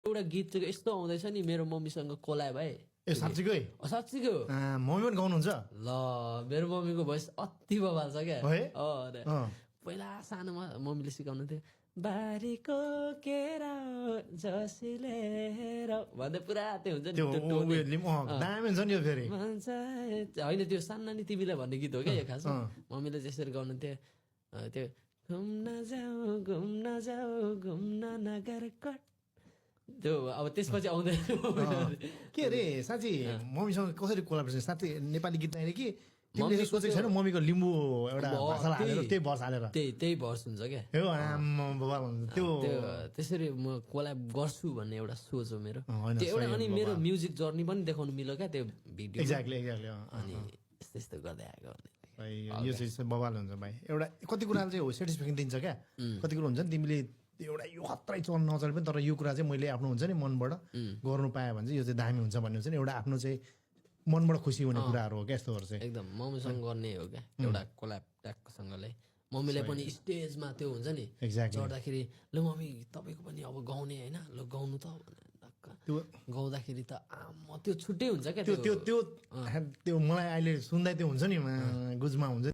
एउटा गीत चाहिँ यस्तो आउँदैछ नि मेरो मम्मीसँग कोलाब है ए साँच्चीकै साँच्चीको मम्मी पनि गाउनुहुन्छ ल मेरो मम्मीको भोइस अति बवाल छ क्या है? पहिला सानोमा मम्मीले सिकाउनु थियो बारीको केरा जसिले भन्दै पुरा त्यो हुन्छ नि त्यो त्यो टोनी। उयोले पनि, दामी हुन्छ नि यो फेरि होइन त्यो सान्नानी तिमीलाई भन्ने गीत हो क्या यो खास मम्मीले त्यसरी गाउनु थियो त्यो घुम्न जाऊ घुम्न नगर कट त्यो अब त्यसपछि आउँदैन के अरे साँच्ची मम्मीसँग कसरी कोलाबरेसन साँच्ची नेपाली गीत गाएर कि तिमीले सोचेको छैन मम्मीको लिम्बू एउटा भाषा हालेर त्यही भर्स हालेर त्यही भर्स हुन्छ क्या हो आम्म त्यो त्यसरी म कोलाब गर्छु भन्ने एउटा सोच हो मेरो होइन, त्यो एउटा सही अनि हो मेरो म्युजिक जर्नी पनि देखाउनु मिल्यो क्या त्यो भिडियो एक्ज्याक्टली अनि यस्तो यस्तो गर्दै आएको भाइ यो चाहिँ बवाल हुन्छ भाइ एउटा कति कुराले चाहिँ हो सेटिस्फ्याक्सन दिन्छ क्या कति कुरो हुन्छ नि तिमीले एउटा यो खत्रै चल्न नचले पनि तर यो कुरा चाहिँ मैले आफ्नो हुन्छ नि मनबाट गर्नु पाएँ भने चाहिँ यो चाहिँ दामी हुन्छ भन्ने हुन्छ नि एउटा आफ्नो चाहिँ मनबाट खुसी हुने कुराहरू हो क्या यस्तोहरू चाहिँ एकदम मम्मीसँग गर्ने हो क्या एउटा कोलाब ट्याकसँगले मम्मीलाई पनि स्टेजमा त्यो हुन्छ नि Exactly. चढ्दाखेरि ल मम्मी तपाईँको पनि अब गाउने होइन ल गाउनु त त्यो गाउँदाखेरि त आम्म त्यो छुट्टै हुन्छ क्या त्यो त्यो त्यो त्यो मलाई अहिले सुन्दा त्यो हुन्छ नि गुजमा हुन्छ